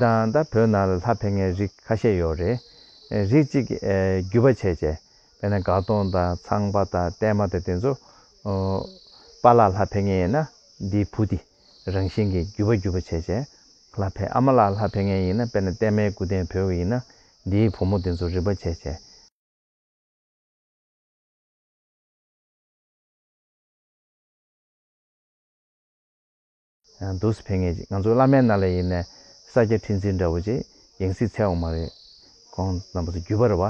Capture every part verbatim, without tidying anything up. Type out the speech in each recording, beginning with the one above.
དང་ད་བོད་ནང་ལ་ལྷ་ཕན་མཁན་རིགས་ཁ་ཤས་ཡོད་རེད། རིགས་གཅིག་ཨེ་བརྒྱུད་པ་བྱས་བྱས། དཔེར་ན་སྒར་གདོང་དང་ཚངས་པ་དང་བརྟན་མ་དང་དེ་ཚོ་ཨོ་པཱ་ལགས་ལྷ་ཕན་མཁན་ཡིན་ན་འདིའི་བུ་དེ་རང་བཞིན་གྱིས་བརྒྱུད་པ་བརྒྱུད་པ་བྱས་བྱས་ལྷ་ཕན། ཨ་མ་ལགས་ལྷ་ཕན་མཁན་ཡིན་ན་དཔེར་ན་བརྟན་མའི་སྐུ་རྟེན་བོད་ཀྱི་ཡིན་ན་འདིའི་བུ་མོ་དེ་ཚོ་རིག་པ་བྱས་བྱས། འདུག་སེ་ཕན་ངེས་ཅིག་ང་ཚོ་བླ་མའི་ནང་ལ་ཡིན་ནས་ས་སྐྱ་ཁྲི་འཛིན་འདྲ་བོ་ཅིག་ཡང་སྲིད་འཚོལ་ཡོང་མ་རེད། ཁོང་རྣམ་པ་ཚོ་བརྒྱུད་པ་རེད་བ།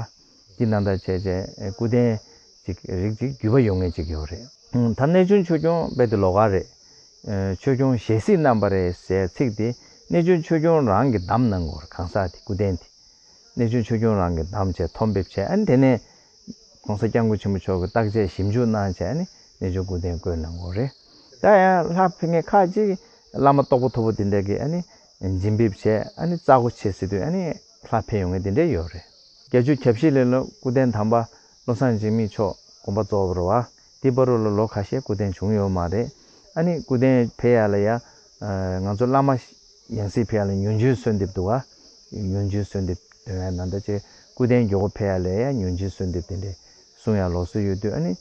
འདི་ནང་ལྟར་བྱས་བྱས་སྐུ་རྟེན་ཅིག་རིགས་ཅིག་བརྒྱུད་པ་ཡོང་མཁན་ཅིག་ཡོད་རེད། ད་གནས་ཆུང་ཆོས་སྐྱོང་རྦད་དེ་ལོགས་ཀ་རེད། ཆོས་སྐྱོང་ཞལ་གཟིགས་གནང་བ་རེད་ཟེར་ཚིག་དེ་གནས་ཆུང་ཆོས་སྐྱོང་རང་གིས་བདམས་གནང་དགོས་རེད། གང་ཟག་དེ་སྐུ་རྟེན་དེ། གནས་ཆུང་ཆོས་སྐྱོང་རང་གིས་བདམས་བྱས་ཐོ་འབེབས་བྱས། ཨ་ནི་དེ་ནས་༸གོང་ས་༸སྐྱབས་མགོན་ཆེན་པོ་མཆོག་གིས་བརྟག་དཔྱད་ཞིབ་འཇུག་གནང་བྱས། ཨ་ནི་གནས་ཆུང་སྐུ་རྟེན་བཀོད་གནང་དགོས་རེད། ད་ཡང་ལྷ་ཕན་མཁན་ཁག་ཅིག་བླ་མ་རྟོགས་པ་མཐོ་པོ་དེ་འདྲ་གིས་ཨ་ནི་འཇིམ་འབེབས་བྱས། ཨ་ནི་རྩ་སྒོ་ཕྱེ་ཟེར་དུས་ཨ་ནི་ལྷ་ཕན་ཡོང་མཁན་དེ་འདྲ་ཡོད་རེད། བརྒྱད་ཅུ་གྱ་བཞི་ལོ་ལ་སྐུ་རྟེན་དམ་པ་བློ་བཟང་འཇིགས་མེད་མཆོག་དགོངས་པ་རྫོགས་པ་རེད་བ། དེ་བར་དུ་ལ་ལོ་ཁ་ཤས་སྐུ་རྟེན་བྱུང་ཡོད་མ་རེད། ཨ་ནི་སྐུ་རྟེན་ཕེབས་ཡ་ལ་ཡ། ང་ཚོ་བླ་མ་ཡང་སྲིད་ཕེབས་ཡ་ལ་ཉོན་ཆུང་གསོལ་འདེབས་འདུག་ག་ཉོན་ཆུང་གསོལ་འདེབས་འདོན་ཡ་ནང་ལྟར་བྱས་སྐུ་རྟེན་མགྱོགས་པོ་ཕེབས་ཡ་ལ་ཡ་ཉོན་ཆུང་གསོལ་འདེབས་དེ་འདྲས་གསུང་ཡ་ལུགས་སྲོལ་ཡོད་དུས། ཨ་ནི་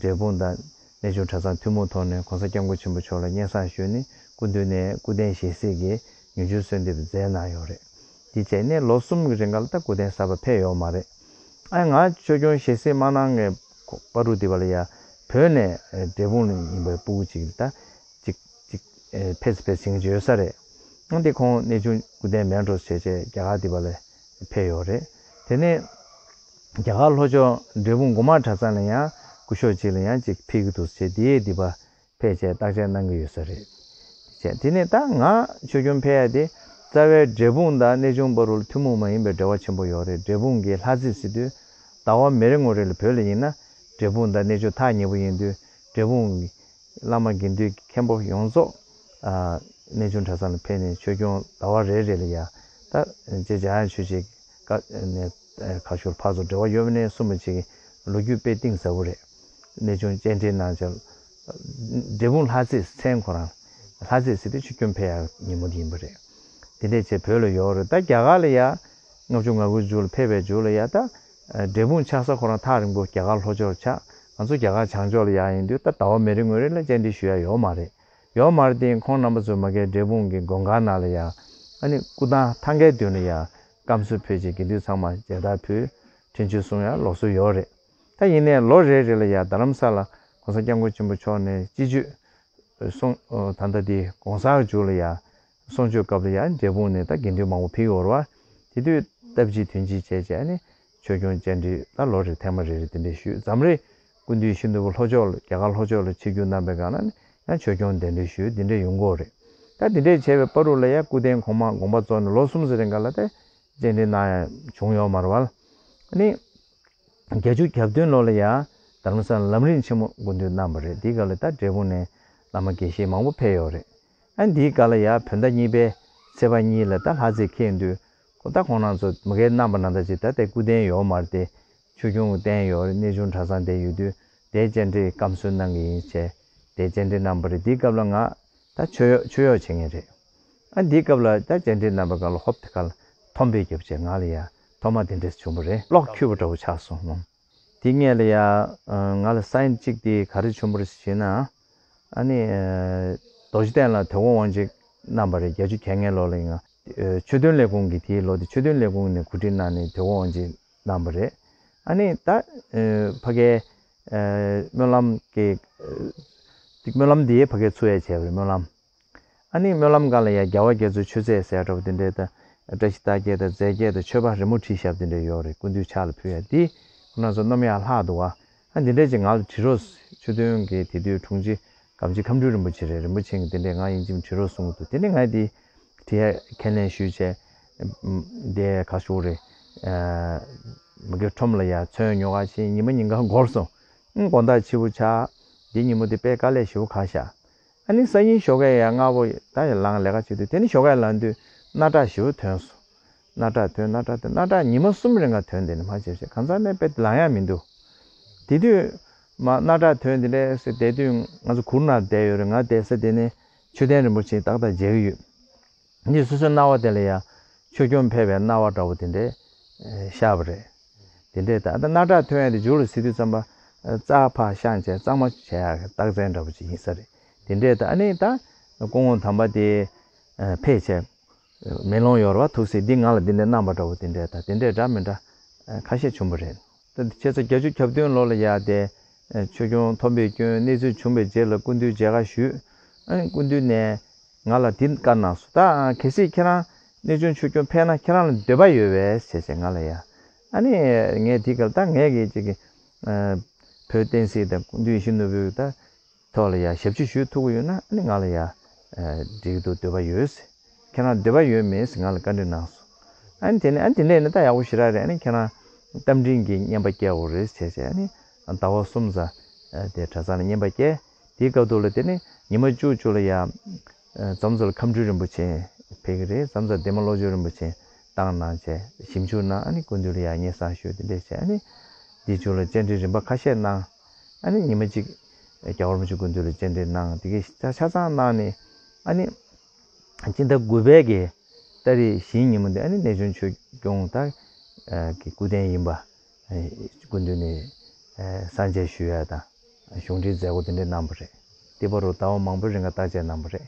འབྲས་སྤུངས་དང་གནས་ཆུང་གྲྭ་ཚང་ཐུན་མོང་ཐོག་ནས་༸གོང་ས་༸སྐྱབས་མགོན་ཆེན་པོ་མཆོག་ལ་སྙན་སེང་ཞུས་ནས་སྐུ་མདུན་ནས་སྐུ་རྟེན་ཞལ་གཟིགས་ཀྱིས་ཉོན་ཆུང་གསོལ་འདེབས་མཛད་གནང་ཡོད་རེད། དེ་བྱས་ནས་ལོ་གསུམ་གྱི་རིང་ག་ལ་ད་སྐུ་རྟེན་གསར་པ་ཕེབས་ཡོད་མ་རེད། ཨ་ང་ཆོས་སྐྱོང་ཞལ་གཟིགས་མ་གནང་ངས་བར་དུ་དེ་བ་ལ་ཡ་བོད་ནས་འབྲས་སྤུངས་ལ་ཡིན་པའི་སྤུ་གུ་ཅིག་ད་ཅིག་ཅིག་ཕེབས་ཕེབས་བྱེད་ཀྱི་ཡོད་ས་རེད། ཨ་འདི་ཁོང་གནས་ཆུང་སྐུ་རྟེན་མེད་འགྲོ་བྱས་བྱས་རྒྱ་གར་དེ་བ་ལ་ཕེབས་ཡོད་རེད། དེ་ནས་རྒྱ་གར་ལྷོ་ཕྱོགས་འབྲས་སྤུངས་འགོ་མ་གྲྭ་ཚང་ལ་ཡང་སྐུ་ཞབས་ཅིག་ལ་ཡང་ཅིག་ཕེབས་ཀྱི་འདུག་ཟེར་དེ་དེ་བ་ཕལ་ཆེར་བརྟག་དཔྱད་གནང་གི་ཡོད་ས་རེད། བྱས་དེ་ནས་ད་ང་ཆོས་སྐྱོང་ཕེབས་ཡ་དེ་རྩ་བའི་འབྲས་སྤུངས་དང་གནས་ཆུང་བར་དུ་ཐུན་མོང་མ་ཡིན་པའི་འབྲེལ་བ་ཆེན་པོ་ཡོད་རེད། འབྲས་སྤུངས་ཀྱི་ལྷ་རྩེ་ཟེར་དུས་ཟླ་བ་མེ་རི་ངོ་རེ་ལ་བོད་ལ་ཡིན་ན་འབྲས་སྤུངས་དང་གནས་ཆུང་ཐག་ཉེ་པོ་ཡིན་དུས་འབྲས་སྤུངས་ཀྱི་བླ་མ་དགེ་འདུན་མཁན་པོ་ཡོངས་རྫོགས་གནས་ཆུང་གྲྭ་ཚང་ལ་ཕེབས་ནས་ཆོས་སྐྱོང་ཟླ་བ་རེ་རེ་ལ་ཡ་ད་རྗེ་འཇམ་དབྱངས་ཆོས་རྗེ་ནས་ཁ་ཤོར་ཕར་ཚུར་འབྲེལ་བ་ཡོད་མེད་གསུངས་པ་ཅིག་ལོ་རྒྱུས་དཔེ་གཏིང་ཟབ་པོ་རེད། གནས་ཆུང་བཅར་འདྲི་གནང་བྱས། འབྲས་སྤུངས་ལྷ་རྩེ་མཚན་ཁོ་རང་ལྷ་རྩེ་ཟེར་དུས་ཆོས་སྐྱོང་ཕེབས་ཡག་ཉིན་མོ་དེ་ཡིན་པ་རེད། དེ་འདྲས་བྱས་བོད་ལ་ཡོད་རེད། ད་རྒྱ་གར་ལ་ཡ་ལྔ་བཅུ་ང་དགུ་མཇུག་ལ་ཕེབས་པའི་མཇུག་ལ་ཡ་ད་འབྲས་སྤུངས་ཆགས་ས་ཁོ་རང་ཐག་རིང་པོ་རྒྱ་གར་ལྷོ་ཕྱོགས་ཆགས། ང་ཚོ་རྒྱ་གར་བྱང་ཕྱོགས་ལ་ཡ་ཡིན་དུས་ད་ཟླ་བ་མེ་རི་ངོ་རེ་ལ་བཅར་འདྲི་ཞུ་ཡ་ཡོད་མ་རེད། ཡོད་མ་རེད་དེ་ཁོང་རྣམ་པ་ཚོ་མ་གིའི་འབྲས་སྤུངས་ཀྱི་དགོན་ཁང་ནང་ལ་ཡ་ཨ་ནི་སྐུ་ཐང་ཐང་གའི་མདུན་ལ་ཡ་སྐམ་སུ་ཕུལ་བྱས་དགེ་འདུན་ཚང་མ་མཇལ་དར་ཕུལ། འཕྲིན་བཅོལ་གསུང་ཡ་ལུགས་སྲོལ་ཡོད་རེད། ད་ཡིན་ནའི་ལོ་རེ་རེ་ལ་ཡ་རྡ་རམ་ས་ལ་༸གོང་ས་༸སྐྱབས་མགོན་ཆེན་པོ་མཆོག་ནས་སྤྱི་སྤྱོད་གསུང་ད་ལྟ་དེ་༸གོང་ས་མཇུག་ལ་ཡ་གསུང་ཆོས་སྐབས་ལ་ཡ་འབྲས་སྤུངས་ནས་ད་དགེ་འདུན་མང་པོ་ཕེབས་ཡོད་རེད་བ། དེ་དུས་སྟབས་གཅིག་དོན་གཅིག་བྱས་བྱས་ནས་ཆོས་སྐྱོང་བཅར་འདྲི་ད་ལོ་རེར་ཐེངས་མ་རེ་རེ་དེ་འདྲས་ཞུས། འཛམ་རེ་སྐུ་མདུན་ཤིན་ཏུ་ལྷོ་ཕྱོགས་ལ་རྒྱ་གར་ལྷོ་ཕྱོགས་ལ་ཆིབས་བསྒྱུར་གནང་པའི་སྒང་ལ་ནི་ཡང་ཆོས་སྐྱོང་གདན་འདྲེན་ཞུས་དེ་འདྲས་ཡོང་གི་ཡོད་རེད། ད་དེ་འདྲས་བྱས་པའི་བར་དུ་ལ་ཡ་སྐུ་རྟེན་གོང་མ་དགོངས་པ་རྫོགས་ནས་ལོ་གསུམ་ཙམ་རིང་ག་ལ་ད་བཅར་འདྲི་གནང་ཡ་བྱུང་ཡོད་མ་རེད་བ། ཨ་ནི། བརྒྱད་ཅུ་གྱ་བདུན་ལོ་ལ་ཡ་རྡ་རམ་ས་ལ་ལམ་རིམ་ཆེན་མོ་སྐུ་མདུན་གནང་བ་རེད། དེའི་སྐབས་ལ་ད་འབྲས་སྤུངས་ནས་བླ་མ་དགེ་བཤེས་མང་པོ་ཕེབས་ཡོད་རེད། ཨ་འདིའི་སྐབས་ལ་ཡ་བོད་ཟླ་གཉིས་པའི་ཚེས་པ་གཉིས་ལ་ད་ལྷ་རྩེ་འཁེལ་དུས་ཁོ་ད་ཁོང་རང་ཚོ་མ་གིར་གནང་པ་ནང་ལྟར་ཅིག་ད་དེ་སྐུ་རྟེན་ཡོད་མ་རེད་དེ། ཆོས་སྐྱོང་གི་རྟེན་ཡོད་རེད། གནས་ཆུང་གྲྭ་ཚང་དེ་ཡོད་དུས་དེ་བཅར་འདྲི་སྐམ་སུ་གནང་གི་ཡིན་བྱས་དེ་བཅར་འདྲི་གནང་བ་རེད། དེའི་སྐབས་ལ་ང་ད་ཆོས་གཡོག་ཆོས་གཡོག་བྱེད་མཁན་རེད། ཨ་འདིའི་སྐབས་ལ་ད་བཅར་འདྲི་གནང་པའི་སྐབས་ལ་ཧོབ་དེ་ག་ལ་ཐོམ་པས་བརྒྱབ་བྱས་ང་ལ་ཡ་ཐོག་མ་དེ་འདྲས་བྱུང་བ་རེད། གློག་འཁྱུག་པ་འདྲ་བོ་ཆགས་སོང་ངམ། དེ་སྔས་ལ་ཡ་ང་ལ་སའིན་གཅིག་དེ་ག་རེ་བྱུང་བ་རེད་ཟེར་ན། ཨ་ནི་རྡོ་རྗེ་གདན་ལ་དོལ་པོ་དབང་ཆེན་གནང་བ་རེད། བརྒྱད་ཅུ་གྱ་ལྔའི་ལོ་ལ་ཡིན། ཆོས་དོན་ལས་ཁུངས་ཀྱི་དེའི་ལོ་དེ་ཆོས་དོན་ལས་ཁུངས་ནས་གོ་སྒྲིག་གནང་ནས་དོལ་པོ་དབང་ཆེན་གནང་བ་རེད། ཨ་ནི་ད་ཕ་གའི་སྨོན་ལམ་གྱི་སྨོན་ལམ་དེ་ཕ་གའི་ཚུགས་ཡས་བྱས་པ་རེད། སྨོན་ལམ། ཨ་ནི་སྨོན་ལམ་སྒང་ལ་ཡ་རྒྱལ་བ་རྒྱ་མཚོའི་མཆོད་རྫས་ཟེར་ཡ་འདྲ་པོ་དེ་འདྲའི་དང་བཀྲ་ཤིས་རྟགས་བརྒྱད་དང་རྫས་བརྒྱད་དང་མཆོད་པ་རི་མོ་བྲིས་བཞག་པ་དེ་འདྲ་ཡོད་རེད། སྐུ་མདུན་ཕྱག་ལ་ཕུལ་ཡ་དེ་ཁོ་རང་ཚོ་རྣམ་གཡེང་ལྷག་འདུག་བ། ཨ་འདི་འདྲ་ཅིག་ང་ལ་བྲིས་རོགས། ཆོས་དོན་གྱི་དེ་དུས་དྲུང་ཆེ་གངས་ཅན་ཁམས་སྤྲུལ་རིན་པོ་ཆེ་རེད། རིན་པོ་ཆེ་གིས་དེ་འདྲས་ང་ཡིན་གཅིག་མིན་བྲིས་རོགས་གསུང་གི་འདུག་དེ་ནས་ང་དེ་བྲིས་ཡ་ཁས་ལེན་ཞུས་བྱས། དེ་ག་ཞུ་རེད། མ་གི་ཁྲོམ་ལ་ཡ་ཚོན་ཉོ་ག་ཕྱིན། ཉི་མ་ཉིན་གང་འགོར་སོང་། ཨང་དགོང་དག་ཕྱི་པོ་ཆགས། འདི་ཉིན་མོ་དེ་དཔེ་དཀའ་ལས་ཞེ་པོ་ཁག་ཤག་ཨ་ནི་སང་ཉིན་ཞོགས་ཀས་ཡར་སྔ་པོ་ད་ཡར་ལངས་ལས་ཀ་བྱེད་དུས་དེ་ནི་ཞོགས་ཀས་ལངས་དུས་སྣ་ཁྲག་ཞེ་པོ་ཐོན་སོང་། སྣ་ཁྲག་ཐོན། སྣ་ཁྲག་ཐོན། སྣ་ཁྲག་ཉི་མ་གསུམ་རིང་ག་ཐོན། དེ་ནི་མ་བྱས་བྱས་གང་ཟག་ནས་དཔེ་ལངས་ཡ་མི་འདུག་དེ་དུས་མ་སྣ་ཁྲག་ཐོན་དེ་འདྲས་ཟེར་བསྡད་དུས་ང་ཚོ་གུར་ནང་བསྡད་ཡོད་རེད། ང་བསྡད་ས་དེ་ནི་མཆོད་རྟེན་རིན་པོ་ཆེ་ཏག་ཏག་མཇལ་གི་ཡོད། འདི་སོ་སོའི་སྣང་བ་དེ་ལ་ཡ་ ཆོས་སྐྱོང་ཕེབས་པའི་སྣང་བ་འདྲ་བོ་དེ་འདྲའི་ཤར་བ་རེད། དེ་འདྲའི་ད་ལྟ་སྣ་ཁྲག་ཐོན་ཡ་དེ་མཇུག་ལ་སི་ཏུ་བསམ་པ་རྩ་ཕར་བཤངས་བྱས་གཙང་མ་བྱས་ཡ་གི་རྟགས་མཚན་འདྲ་བོ་ཅིག་ཡིན་ས་རེད། དེ་འདྲའི་ད་ཨ་ནི་ད་སྐུ་ངོ་དམ་པ་དེ་ཕེབས་བྱས། མེ་ལོང་ཡོད་རེད་བ། ཐུགས་སྲས་འདི་ང་ལ་འདི་འདྲ་གནང་བ་འདྲ་བོ་དེ་འདྲ་དང་དེ་འདྲ་འདྲ་མི་འདྲ་ཁ་ཤས་བྱུང་བ་རེད། ད་བྱས་ཙང་བརྒྱད་ཅུ་གྱ་བདུན་ལོ་ལ་ཡར་དེ་ཆོས་སྐྱོང་མཐོན་པོའི་སྐྱོན་གནས་ཚུལ་བྱུང་བའི་རྗེས་ལ་སྐུ་མདུན་མཇལ་ཁ་ཞུས། ཨ་ནི་སྐུ་མདུན་ནས་ང་ལ་འདི་བཀའ་གནང་སོང་། ད་གལ་སྲིད་ཁྱེད་རང་གནས་ཆུང་ཆོས་སྐྱོང་ཕེབས་ན་ཁྱེད་རང་ལ་འདོད་པ་ཡོད་པས་ཟེར་བྱས་ང་ལ་ཡ། ཨ་ནི་ངས་དེ་ག་ལ་ད་ངས་གི་ཅིག་གི་བོད་བསྟན་སྲིད་དང་སྐུ་མདུན་ཡིད་བཞིན་ནོར་བུའི་ད། ཐོག་ལ་ཡང་ཞབས་ཕྱི་ཞུ་ཐུབ་ཀྱི་ཡོད་ན་ཨ་ནི་ང་ལ་ཡང་འགྲིག་འདུག་འདོད་པ་ཡོད་ཟེར། ཁྱེད་རང་འདོད་པ་ཡོད་མེད་ཟེར་ང་ལ་བཀའ་འདྲི་གནང་སོང་། ཨ་ནི་དེ་ནས་ཨ་ནི་དེ་ནས་ནི་ད་ཡག་པོ་ཞེ་དྲག་རེད། ཨ་ནི་ཁྱེད་རང་རྟ་མགྲིན་གྱི་བསྙེན་པ་སྐྱེལ་དགོས་རེད་ཟེར་བྱས་ཨ་ནི་ཟླ་བ་གསུམ་ཙམ་དེ་གྲྭ་ཚང་ལ་བསྙེན་པ་སྐྱེལ། དེའི་སྐབས་དུ་ལ་དེ་ནི་ཉི་མ་བཅུ་བཅུ་ལ་ཡང་ཛམ་ཛར་ཁམས་སྤྲུལ་རིན་པོ་ཆེ་ཕེབས་ཀྱི་རེད། ཛམ་ཛར་བདེ་མ་བློ་ཆོས་རིན་པོ་ཆེ་བཏང་གནང་བྱས་ཞིབ་འཇུག་གནང་། ཨ་ནི་སྐུ་མདུན་ལ་ཡང་སྙན་སེང་ཞུས་དེ་འདྲས་བྱས་ཨ་ནི་འདི་མཇུག་ལ་བཅར་འདྲི་རིམ་པ་ཁ་ཤས་གནང་། ཨ་ནི་ཉི་མ་གཅིག་རྒྱལ་བ་རིན་པོ་ཆེ་སྐུ་མདུན་ལ་བཅར་འདྲི་གནང་། དེ་གའི་ཆ་ཆ་ཚང་གནང་ནས་ཨ་ནི་སྤྱི་ཟླ་དགུ་པའི་གི་ཏ་རིག་བཞི་ཉིན་མོ་འདི་ཨ་ནི་གནས་ཆུང་ཆོས་སྐྱོང་ད་གི་སྐུ་རྟེན་ཡིན་པ་སྐུ་མདུན་ནས་གསར་འཇལ་ཞུ་ཡ་དང་གཞུང་འབྲེལ་མཛད་སྒོ་དེ་འདྲ་གནང་བ་རེད། དེ་བར་དུ་ཟླ་བ་མང་པོའི་རིང་ལ་བརྟག་དཔྱད་གནང་བ་རེད།